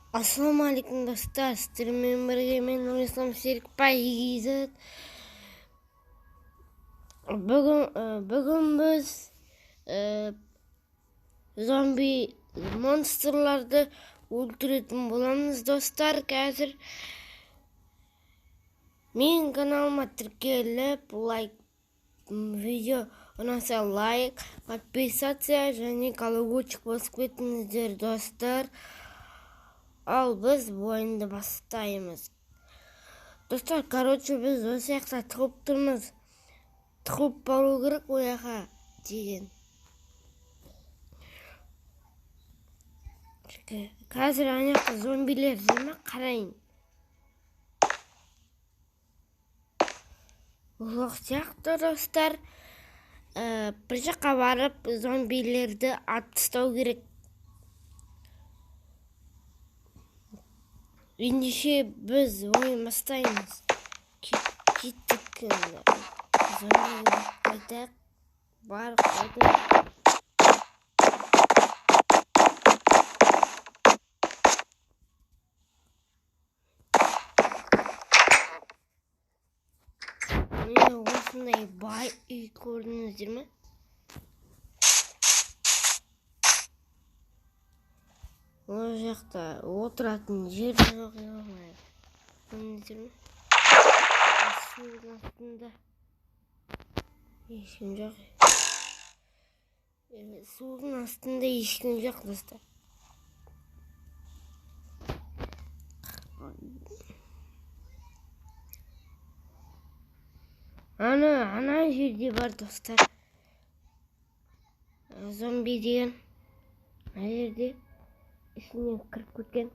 Ассалаумағалейкум достар, сіздермен бірге мен Нұрислам Серікбай KZ. Бүгін біз зомби монстрларды өлтіретін боламыз достар. Қазір менің каналыма тіркеліп, лайк, видео ұнаса лайк, подписаться және колокольчик басып кетіңіздер достар. Ал біз ойынды бастаймыз. Достар, короче, біз осы жақта тығылып тұрмыз. Тығылып бару керек ол жаққа деген. Қазір ана жақта зомбилер жүр ме, қарайын. Жоқ сияқты достар. Бір жаққа барып зомбилерді атып тастау керек. Ендеше біз ойын бастаймыз. Кеттік енді. Зомбиге қайтайық. Барып қайтайық. Міне осындай бай үй көрдіңіздер ме? Ол жақта отыратын жер жоқ, көрдіңіздер ме? Судың астында ешкім жоқ. Судың астында ешкім жоқ достар. Ана жерде бар достар. Зомби деген ана жерде ішіне кіріп кеткен.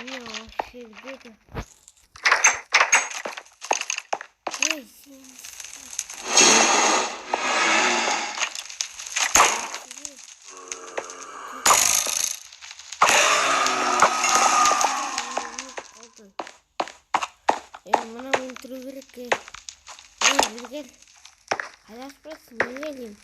Міне осы жерде де. Ой, сен. Мына өлтіру керек. Ей, қайда барасың? Неге деймін?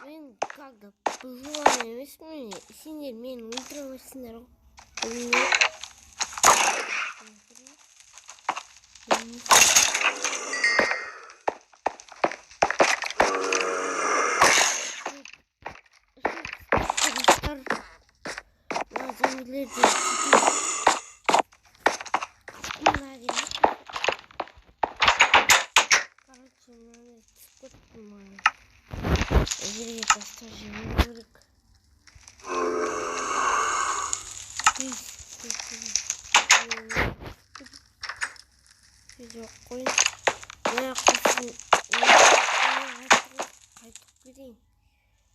Мен как-то бұзылған емеспін. Сендер мені өлтіре алмайсыңдар ғой. Короче, мынандай түсіп кетті маған. Жерге тастап жіберу керек. Жоқ қойын. Мына қойсын. Қайтып кетейін.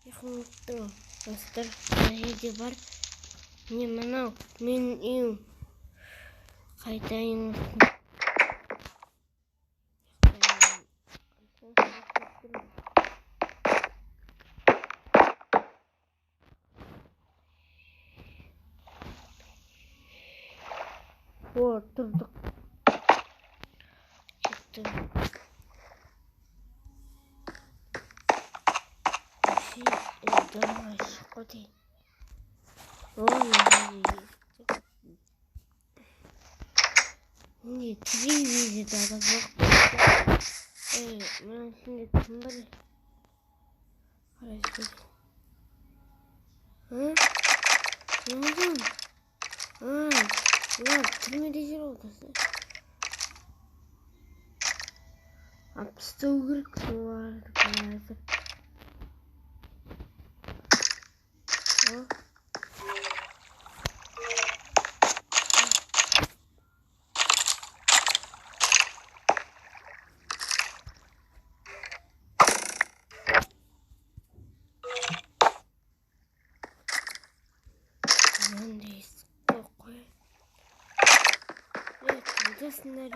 Ұмыттым достар. Мына жерде бар. Міне мынау менің үйім. Қайтайын. О, тұрдық. Кеттім. Далаға шығып кетейін. О, міне телевизорда адам жоқ. Мынаның ішінде кім бар? Қарашы. Не болды? Олар түрмеде жүр ғой достар. Атып тастау керек соларды қазір. Айтасыңдар.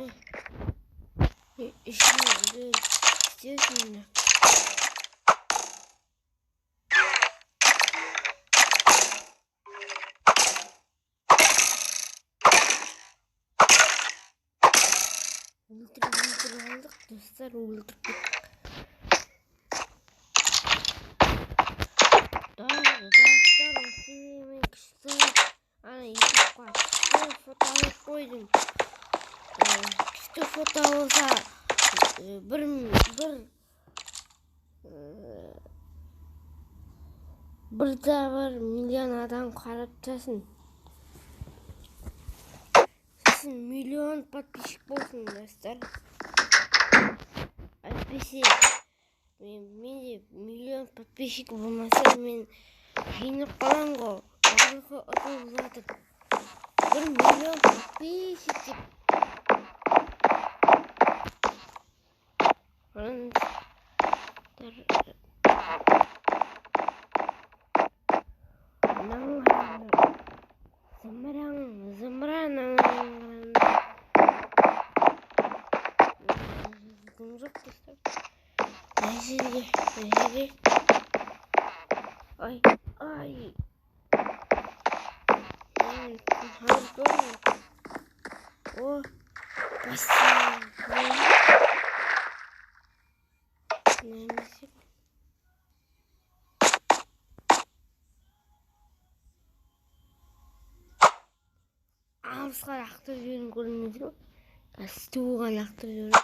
Ішінде істейсіңдер. Өлтіріп алдық, достар, өлтіріп кеттік. Достар, осы мен күшті ана ютубқа күшті фото алып қойдым. Күшті фото болса бір миллион адам қарап тұрсын. Сосын миллион подписчик болсын, достар. Әйтпесе менде миллион подписчик болмаса, мен жинап қаламын ғой. Барлығы ұтылып жатыр. 1 миллион подписчик деп. Зымыран. Жоқ, достар. Мына жерге. Ай, ай. О, алысқа лақтырып жіберген көрдіңіздер ме? Стулға лақтырып жіберген.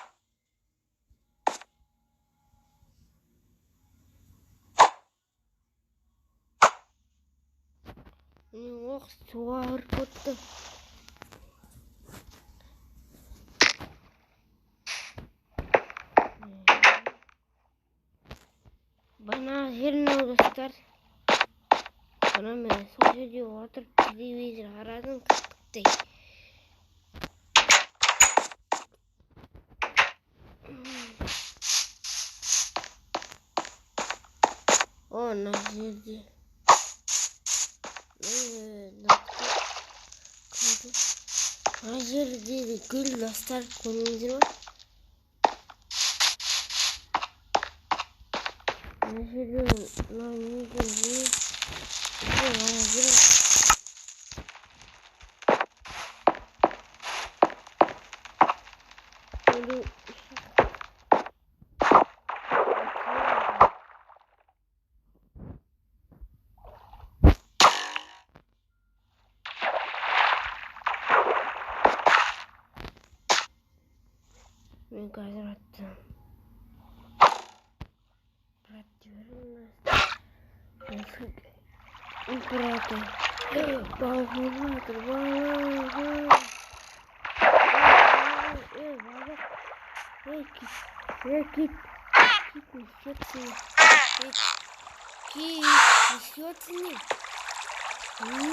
Міне, оқ суға кіріп кетті. Бана жер мынау, достар. Бана мен сол жерде отырып телевизор қарадым кірпіктей. О, мына жерде. Мына жерде де гүл, достар, көрдіңіздер ме? Мына жерде мынау не екен? Мына жер. Мен қазір аттым. Брат, жіберіңіз. Брат, балық жатыр, балық. Ей, балық. Ей, кит. Ей, кит. Кит несется. Ей, кит несется. Не.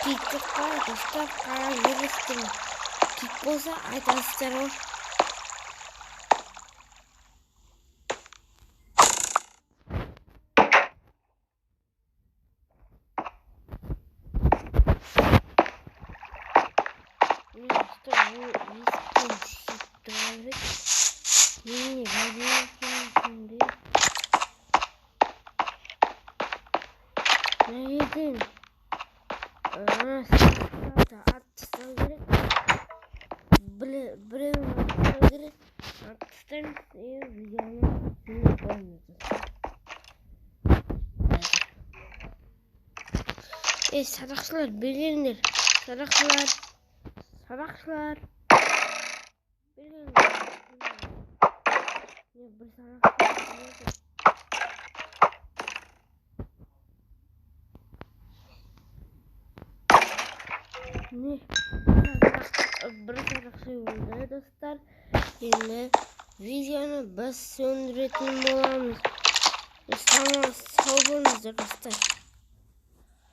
Кит жоқ па, достар, қарап жүрістім. Кит болса айтасыздар ғой. Міне, достар, ол есіктен түсіп тұра береді. Немене, екенсің бе? Мына жерден атып тастау керек. Біреуін атып тастау керек. Атып тастаймыз и видеоны түсіріп қоямыз. Ей, садақшылар, бергеңдер. Садақшылар. Садақшылар. Бергеңдер. Не, бір садақшы. Не, бір садақшы өлді, достар. Енді видеоны біз сөндіретін боламыз. Сау болыңыздар, достар.